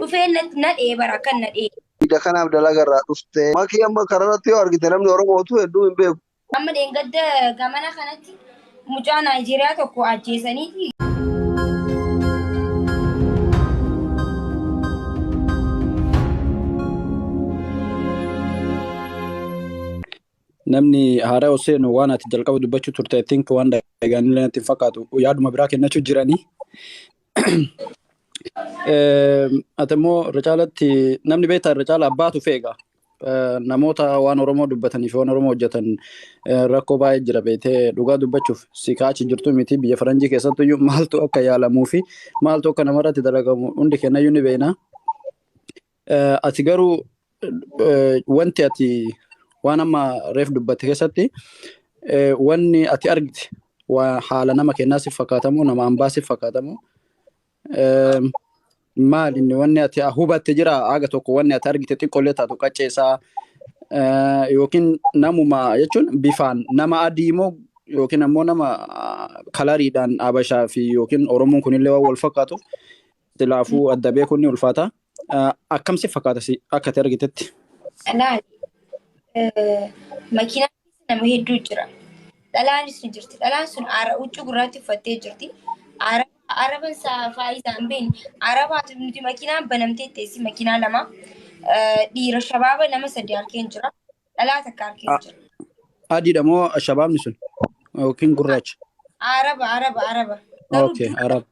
Dhufee na dhee bara akkan na dhee. Ija kanaaf dalaga irraa dhufte. Makii amma kararratti yoo argite namni Oromootu hedduu hin beeku. Amma dheengadda gamana kanatti mucaa Naayijeeriyaa tokko ajjeesaniiti. Namni haaraa osoo seenu waan ati jalqaba dubbachuu turte I think waan dhagaanillee natti hin fakkaatu yaaduma biraa kennachuu jiranii. Ati immoo irra caalatti namni beektaa irra caala abbaatu feega. Namoota waan Oromoo dubbatanii fi waan Oromoo hojjetan rakkoo baay'ee jira beektee dhugaa dubbachuuf si kaachi jirtu miti biyya faranjii keessattu iyyuu maaltu akka yaalamuu fi maaltu akka namarratti dalagamu hundi kennayyuu ni beekna. Ati garuu wanti ati waan amma reef dubbatte keessatti wanni ati argite haala nama kennaa si fakkaatamu nama ambaa si fakkaatamu maal inni wanni ati hubatte jira haga tokko wanni ati argite xiqqoollee taatu qacceesaa yookiin namuma jechuun bifaan nama adii moo yookiin ammoo nama kalariidhaan Habashaa fi yookiin Oromoon kunillee waan wal fakkaatuuf silaafuu adda beekuun ni ulfaata. Akkam si fakkaata si akka ati argitetti? Laali makiinaa keessa nama hedduu jira. Dhalaanis ni jirti. Dhalaan sun aara huccuu gurraatti uffattee jirti. Araba araban saafaa isaan beekne arabaatu nuti makiinaan banamtee teessi makiinaa lama dhiira shabaaba nama sadi harkeen jira. Dhalaa takka harkeen jira. Adiidha moo shabaabni sun yookiin gurraacha? Araba araba araba. Garuu Okay, araba.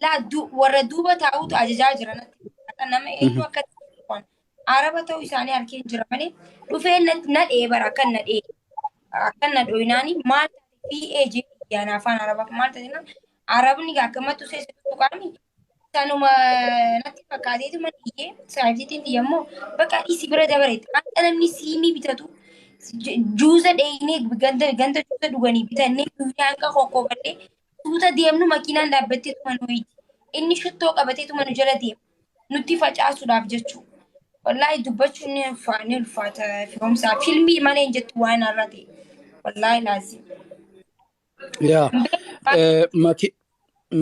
Laa warra duuba taa'utu ajajaa jira natti fakkaata. Nama eenyu akka ta'an araba ta'uu isaanii harkeen jira malee dhufee na dhee bara akkan na dhee akkan na dhooyinaani maal taate PA jee iyyaan afaan arabaa maal taate naan arabni akkamattu seessa tuqaami sanuma natti fakkaateetu mana iyyee saayibsiitiin tiyya immoo bakka dhiisi bira dabareetti hanga namni siimii bitatu juuza dheeynee ganda ganda juuza dhuganii bitannee guyyaa hanga kokkobadhee Suuta deemnu makiinaan dhaabbatteetuma nu eegi. Inni shittoo qabateetuma nu jala deema. Nutti facaasuudhaaf jechuu. Wallaahi dubbachuun ni ulfaa ni ulfaata firoomsaa. Filmii malee hin jettu waan har'a ta'e. Wallaahi laazim. Yaa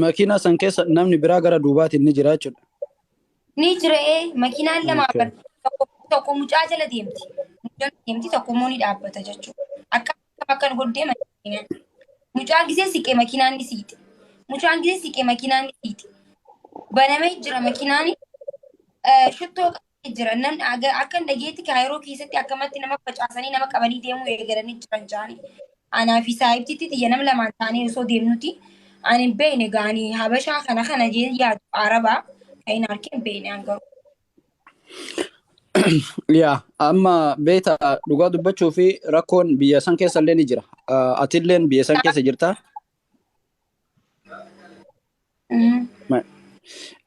makiinaa san keessa namni biraa gara duubaatiin ni jira jechuudha. Ni jira ee makiinaan lama bar tokko tokko mucaa jala deemti. Mucaa jala deemti tokko immoo ni dhaabbata jechuudha. Akka akka nu godhu deema makiinaan. Mucaan gisee siqee makiinaan ni siite. Mucaan gisee siqee makiinaan ni siite. Banamee jira makiinaan shittoo qabatee jira. Namni akka hin dhageetti kaayiroo keessatti akkamatti nama facaasanii nama qabanii deemuu eegalanii jiran jaanii. Anaa fi saahibtitti tiyya nama lamaan taanee osoo deemnuti. Ani hin beekne gaanii habashaa kana kana jee yaadu arabaa kan hin harkee hin beekne an garuu. Yaa amma beekta dhugaa dubbachuu fi rakkoon biyya san keessa illee ni jira. Atilleen biyya san keessa jirta.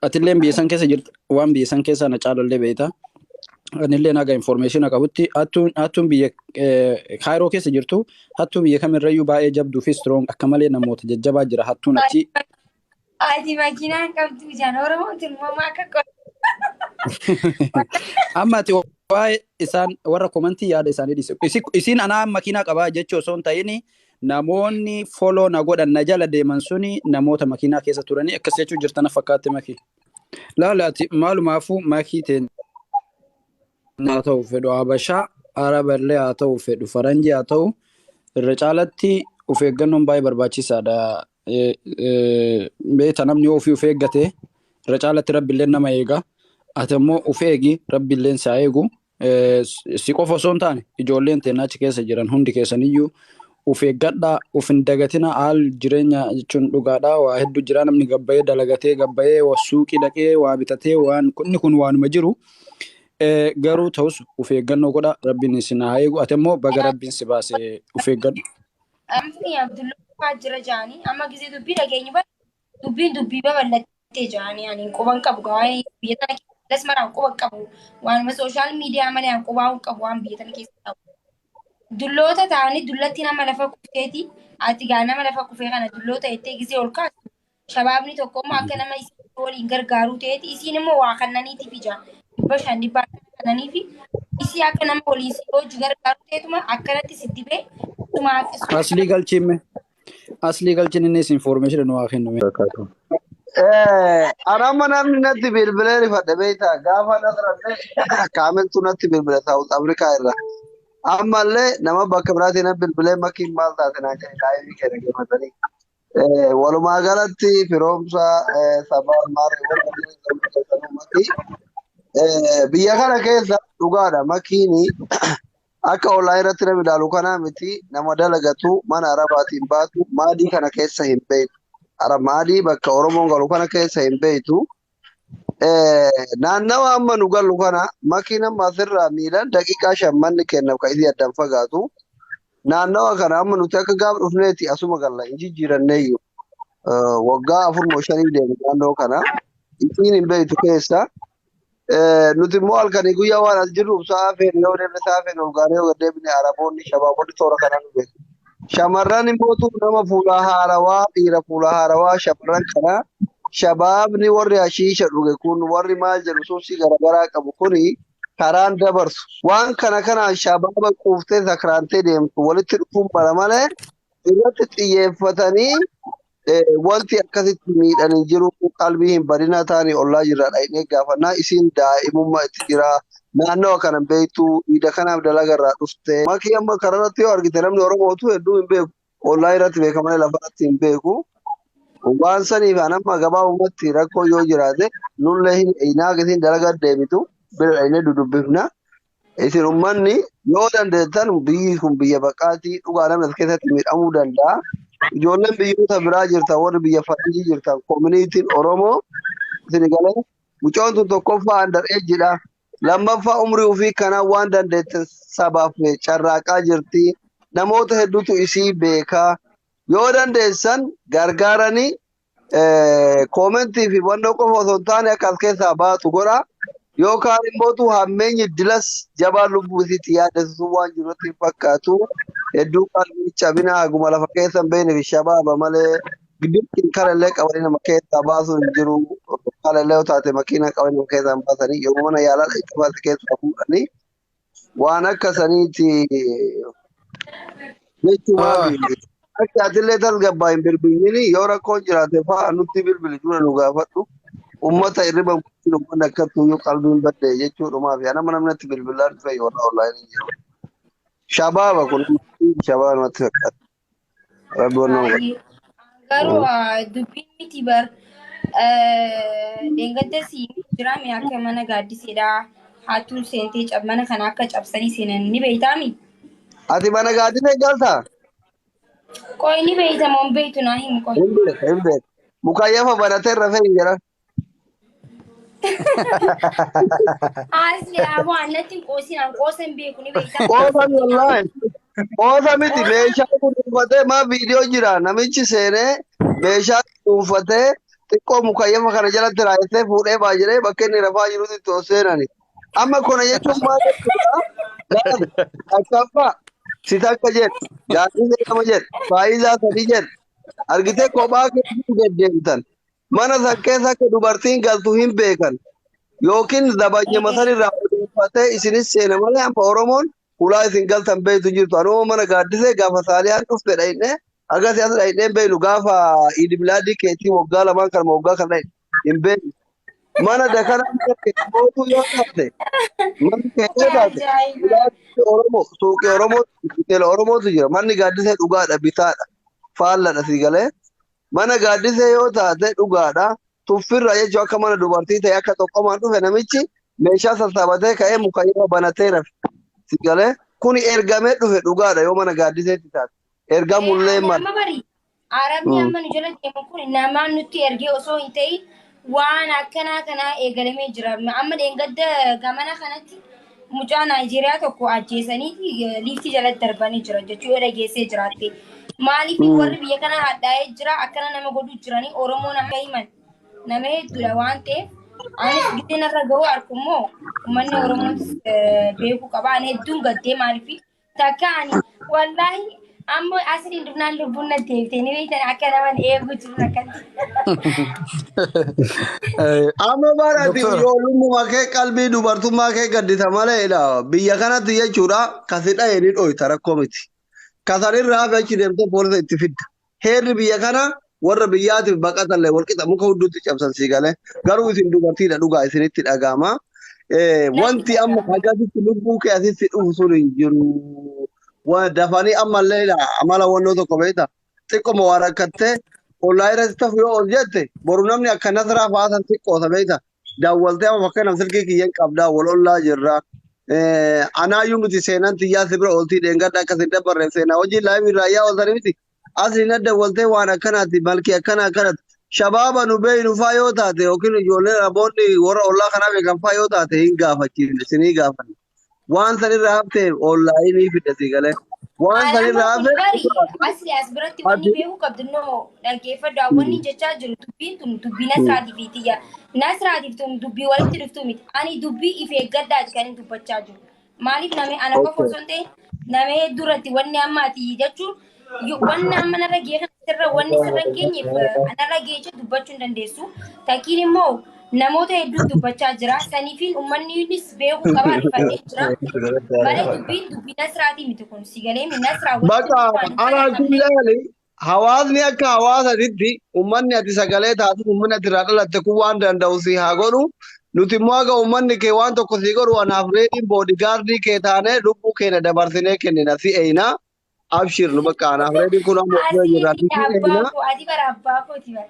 Atilleen biyya san keessa jirta waan biyya san keessa na caalallee beekta. Anillee naga information qabutti hattuun hattuun biyya Kaayiroo keessa jirtu hattuu biyya kamirrayyuu baay'ee jabduu fi strong akka malee namoota jajjabaa jira hattuun achi. Ati makiinaa hin qabdu jaan Oromoon tilmaama akka qaba. Amma ati waa'ee isaan warra komantii yaada isaanii dhiise. Isiin anaa makiinaa qabaa jechuu osoo hin ta'in namoonni foloo na godhan na jala deeman suni namoota makiinaa keessa turanii akkas jechuu jirtan fakkaatti makii. Laala ati maalumaafuu makii teen haa ta'u fedhu Habashaa Araba illee haa ta'u fedhu Faranjii haa ta'u irra caalatti of eeggannoon baay'ee barbaachisaadha. Beekta namni yoo ofii of eeggate irra caalatti rabbi illee nama eega. Ati immoo of eegi rabbi illee si haa eegu. Si qofa osoo hin taane ijoolleen teenya achi keessa jiran hundi keessaniyyuu of eeggadhaa of hin dagatina haal jireenya jechuun dhugaadhaa waa hedduu jira namni gabbayee dalagatee gabbayee suuqii dhaqee waa bitatee waan kunni kun waanuma jiru. Garuu ta'us of eeggannoo godha rabbiin isin haa eegu ati immoo baga rabbiin si baase of eeggadhu. Amni Abdullaa jira jaanii amma gisee dubbii dhageenyu bara dubbiin dubbii babal'attee jaanii ani quban qabu waa'ee biyya tana keessa maraan quban qabu waanuma sooshaal miidiyaa malee an qubaa hin qabu waan biyya tana keessa ta'u. Dulloota ta'anii dullatti nama lafa kufteeti ati gaa nama lafa kufee kana dulloota jettee gisee ol kaastu Shabaabni tokko immoo akka nama isii waliin gargaaruu ta'eeti isiin immoo waa kannaniitiif ija 500 dhibba akkana kannaniifi isii akka nama waliin si hojii gargaaru ta'eetuma akkanatti si dibee suma Aslii galchiin mee. Aslii galchiin innis information nu haa kennu mee. Barakaatu. Ani amma namni natti bilbilee rifadhe beektaa gaafa nasrallee kaamiltu natti bilbile Saawut Afrikaa irraa. Ammallee nama bakka biraatiin na bilbilee makiin maal taate naan jedhe daa'imni kee dhaggeeffatanii. Walumaa galatti firoomsa sabaa maarree warra jiran makii biyya kana keessa dhugaadha makiini akka onlaayinii irratti nama ilaalu kanaa miti nama dalagatu mana arabaatiin baatu maadii kana keessa hin beektu. Maadii bakka Oromoon galu kana keessa hin beektu. Naannawa amma nu gallu kana makiin amma asirraa miilaan daqiiqaa 5 manni kennaaf kan isii addaan fagaatu. Naannawa kana amma nuti akka gaafa dhufneeti asuma galla hin jijjiiranneeyyuu. Waggaa 4 moo 5 deemu naannoo kana. Isiin hin beektu keessa. Nuti immoo halkanii guyyaa waan as jirruuf sa'a feene yoo deemne sa'a feene ol gaanee yoo gad deebine Araboonni shabaabonni toora kanaan nu beeku. Shamarran immoo nama fuula haarawaa dhiira fuula haarawaa shamarran kana shabaabni warri hashiisha dhuge kun warri maal jedhu suusii garaagaraa qabu kuni karaan dabarsu. Waan kana kanaan shabaaba quuftee sakraantee deemtu walitti dhufuun bara malee irratti xiyyeeffatanii wanti akkasitti miidhan hin jiru qalbii hin badina taanii ollaa jirra dhaqnee gaafannaa isiin daa'imummaa itti jira naannawa kana beektu iida kanaaf dalagarraa dhufte. Makii amma kararratti yoo argite namni Oromootu hedduu hin beeku ollaa irratti beeka malee lafarratti hin beeku. Waan saniif an amma gabaabumatti rakkoo yoo jiraate nullee hin eeynaa isiin dalagaa deebitu bira dhaqnee dudubbifna. Isin ummanni yoo dandeettan biyyi kun biyya baqaatii dhugaa namni as keessatti miidhamuu danda'a. Ijoolleen biyyoota biraa jirtan warri biyya faranjii jirtan koominiitiin Oromoo isin galee mucaan tun tokkoffaa under age dha. Lammaffaa umrii ofii kanaan waan dandeettan sabaaf carraaqaa jirti. Namoota hedduutu isii beekaa. Yoo dandeessan gargaaranii koomentii fi wannoo qofa osoo hin taane akka as keessaa baatu godha. Yookaan immoo hammeenyi dilas jabaa lubbuu isiitti yaaddessu waan jirutti hin fakkaatu. Hedduu qalbii cabina haguma lafa keessa hin beekne fi shabaaba malee dirqiin kanallee qabanii nama keessaa baasuun hin jiru. Kanallee yoo taate makiina qabanii nama keessaa hin baasanii yoo mana yaalaa itti baase keessaa fuudhanii waan akka saniiti jechuudha. Akka atillee tasgabbaa hin bilbilini yoo rakkoon jiraate fa'aa nutti bilbili dura nu gaafadhu. Uummata hirriba guutuu uummanni akkattuu yoo qalbiin badde jechuudhumaa fi nama namni bilbilaan dhufe yoo onlaayinii jiru. Shabaaba kun shabaaba namatti fakkaata. Rabbi wannan godha. Garuu dubbiin miti bar dheengadda si jiraame akka mana gaaddiseedha. Hattuun seentee mana kana akka cabsanii seenan ni beeytaami? Ati mana gaaddisee galtaa? Qoy ni beeyta moo hin beeytu naa himu qoy. Hin beeku hin beeku. Mukayyafa banatee rafee hin jedhan. Asli aboo annatti hin qoosin an qoosa hin beeku ni beeyta. Qoosa wallaahi. Qoosa miti meeshaa kunuunfatee maa viidiyoo jira namichi seenee meeshaa kunuunfatee xiqqoo mukayyafa kana jalatti raayessee fuudhee baa jedhee bakka inni rafaa jirutti itti ol seenani. Amma kana jechuun maal jechuudha? Gaari akkaffaa si takka jedhu gaaddisee lama jedhu faayidaa sadii jedhu argitee kophaa keessatti deddeemtan mana san keessa akka dubartiin galtu hin beekan yookiin zabanyama san irraa odeeffatee isinis seena malee amma Oromoon hulaa isin galtan beektu jirtu. Anuma mana gaaddisee gaafa saaliyaan dhufte dhaqnee agas as dhaqnee beeknu gaafa Iid Milaadii keetii waggaa lamaan kana waggaa kana hin beeknu. Mana dakana mootuu yoo taate manni kee yoo taate Ajaa'iba. Oromoo suuqii Oromoo hoteela Oromootu jira. Manni gaaddisee dhugaadha bitaadha faalladha si galee. Mana gaaddisee yoo taate dhugaadha. Tuffirra jechuun akka mana dubartii ta'e akka tokkomaan dhufe namichi meeshaa sassaabatee ka'ee mukayyoo banatee rafe. Si galee kuni ergamee dhufe dhugaadha yoo mana gaaddiseetti taate. Ergamullee mala. Amma bari Arabni amma nu jala deemu kun namaan nutti ergee osoo hin ta'in waan akkanaa kanaa eegalamee jira. Amma dheengadda gamana kanatti mucaa Naayijeeriyaa tokko ajjeesanii liiftii jalatti darbanii jiran jechuu yoo dhageessee jiraatte. Maaliif warri biyya kana hadhaa'ee jira akkana nama godhuu jiranii Oromoo nama himan nama hedduudha waan ta'eef anis gisee narra ga'u arkummoo uummanni Oromootis beekuu qaba. Ani hedduun gaddee maaliif takka ani wallaahi amma asliin dhufnaan lubbuun natti eegte ni beektan akka naman eeguu jiru akkatti. Amma barati Doktor. ijoollummaa kee qalbii dubartummaa kee gaddita malee biyya kanatti jechuudha kasi dha'e ni dhoyta rakkoo miti. Kasanirraa hafe achi deemtee poolisa itti fidda. Heerri biyya kana Warra biyyaatiif baqatallee walqixa muka hudduutti cabsan sii galee. Garuu isin dubartiidha dhugaa isinitti dhaga'ama. Natti Wanti amma dhaga'ama. hagasitti lubbuu kee asitti dhufu sun hin jiru. Dafanii ammallee amala wannoo tokko beekta. Xiqquma waa rakkattee ollaa irratti tafu yoo ol jette boru namni akka Nasraa fa'aa san xiqqoosa beekta. Daawwaltee amma fakkeenyaaf silkii kiyyan qabdaa wal ollaa jirra. Anaayyuu miti seenaan tiyyaa si bira ooltii dheengadha akkas hin dabarreef seenaa hojii laayivii irraa yaa ooltanii miti. Asii na dawwaltee waan akkanaati malkii akkana akkanati. Shabaaba nu beeynu faa yoo taate yookiin ijoollee namoonni warra ollaa kanaa beekan faa yoo taate hin gaafachiifne isinii gaafanne. Waan san irraa hafte onlaayinii fidde sii galee. Waan san Amma irraa kun hafe bari asli as biratti wanni ati. beekuu qabdu noo dhaggeeffadhu wanni jechaa jiru dubbiin tun dubbii Nasraatiif tiyya. Nasraatiif tun dubbii walitti dhuftu miti. Ani dubbii if eeggadhaati kan hin dubbachaa jiru. Maaliif namni ana qofa Okay. osoo hin ta'in nama hedduu irratti wanni amma ati jechuun wanni amma narra ga'e kana sirra wanni sirra hin geenyeef narra ga'e jechuun dubbachuu hin dandeessu. Takkiin immoo namoota hedduu dubbachaa jira. Saniifiin uummannis beekuu qaba rifadhee jira. Malee dubbiin dubbii Nasraatii miti kun si galee mi Nasraa walitti Bakka dhufaan hin anaa dhalatamne. kullaali hawaasni akka hawaasatitti uummanni ati sagalee taatu uummanni ati irraa dhalatte kun waan danda'u si haa godhu. Nuti immoo haga uummanni kee waan tokko si godhu anaaf reediin boodigaardii kee taanee lubbuu keenya dabarsinee kennina si eeyna. Abshir nu bakka anaaf reediin kun amma of bira jirra Asii si abbaa eeyna. koo ati bara abbaa kooti bara.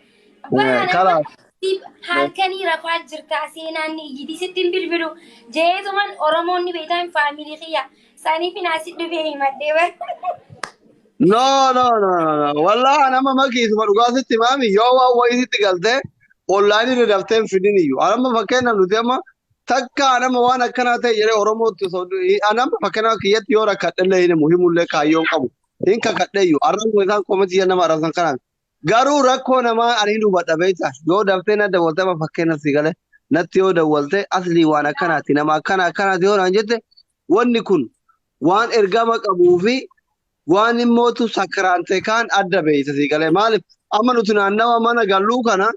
Bara nama Kalaas. si halkanii rafaa jirtaa seenaan ni iyyiti sitti hin bilbilu. Jeetuman Oromoonni beektan faamilii kiyya. Saniif naasi dhufee himadhee bara. No, no, no, no, no. Wallahi nama makiisuma dhugaa sitti maami yoo waan wayii sitti galtee onlaayinii irra daftee hin fidin iyyuu. Anamma fakkeenyaaf nuti amma takka anama waan akkanaa ta'e jedhee Oromootti osoo anamma fakkeenyaaf kiyyatti yoo rakkadhellee hin himu himullee kaayyoon qabu. Hin kakadhe iyyuu. Arrabni isaan koometii nama arrabsan kanaan. Garuu rakkoo namaa ani hin hubadha beektaa. Yoo daftee na dawwalte amma fakkeenyaaf si galee natti yoo dawwalte aslii waan akkanaati nama akkana akkanaati yoo naan jette wanni kun waan ergama qabuu fi waan immootu sakraante kaan adda beeysa sii galee maaliif amma nuti naannawa mana galluu kana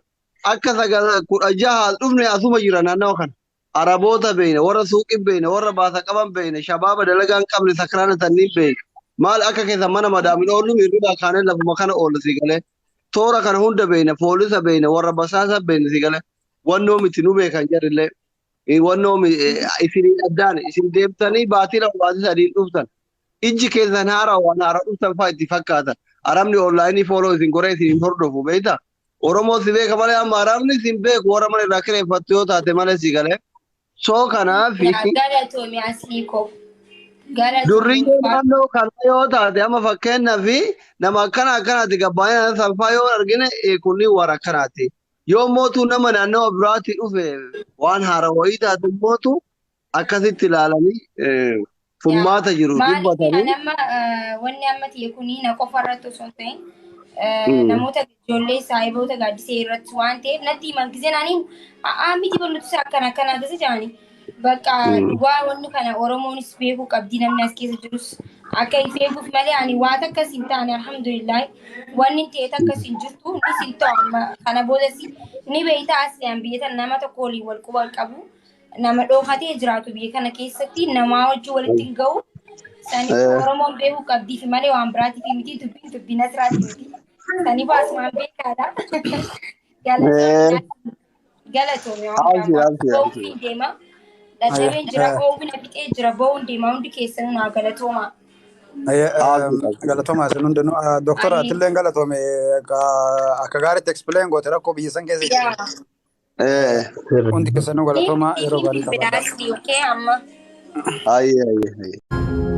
akka 9:16 dhufne asuma jira naannawa kana araboota beeyna warra suuqii beeyna warra baasa qaban beeyna shabaaba dalagaa hin qabne sakraana tanniin beeyna maal akka keessa mana madaamin oollu hirribaa kaanee lafuma kana oolla sii galee toora kana hunda beeyna poolisa beeyna warra basaasa beeyna sii galee wannoo miti nu beekan jarrillee wannoo isiniin addaan isin deemtanii baatii 2 baatii 3 dhuftan ijji keessan haara waan haara dhuftan fa'aa itti fakkaata. Arabni onlaayinii fooloo isin goree isin hin hordofu beektaa? Oromoo si beeka malee amma arabni si hin beeku warra mana irraa kireeffattu yoo taate malee si galee. Soo kanaaf Yaa galatoomi aslii koo. Galatoomi durriyyee ulfaadhu. naannoo kana yoo taate amma fakkeenyaaf nama akkana akkanaati gabbaanii sanfaa yoo argine kunniin warra akkanaati. Yoo mootuu nama naannawa biraatii dhufe waan haara wayii taate mootu akkasitti ilaalanii furmaata jiru Maaliif dubbatanii. nama wanni amma ta'e kuni na qofa irratti osoo hin ta'in namoota ijoollee saahiboota gaaddisee irratti waan ta'eef natti himan gisee naaniin a'aa miti barnoota isaa akkana akkana gisa jedhani. Bakka dhugaa wanni kana Oromoonis beekuu qabdi namni as keessa jirus akka if eeguuf malee ani waan akkas hin taane alhamdulillah wanni ta'e akkas hin jirtu nis hin ta'u amma kana boodas ni beeyta asli biyya tana nama tokko waliin wal quba qabu. Nama dhookatee jiraatu biyya kana keessatti namaa wajjin walitti hin ga'u. Saniif Oromoon beekuu qabdiif malee waan biraatiif miti dubbiin dubbii Nasraati miti. Saniif asumaan beekaadha. Galatoomi. Galatoomi waan Abshir, biraa abshir, ba'uun abshir. hin deema. Dadhabeen jira oowwina fixee jira ba'uun deema hundi keessanuu naa galatooma. Abshir, abshir. Galatoomaa isin hundinuu. Doktora Ani atilleen galatoome akka gaariitti explain goote rakkoo biyya san keessa jiru. yaa Hundi keessanuu galatoomaa yeroo gaarii bilbilaa qabaadhaa. asii okay amma. Ayyee, ayyee, ayyee.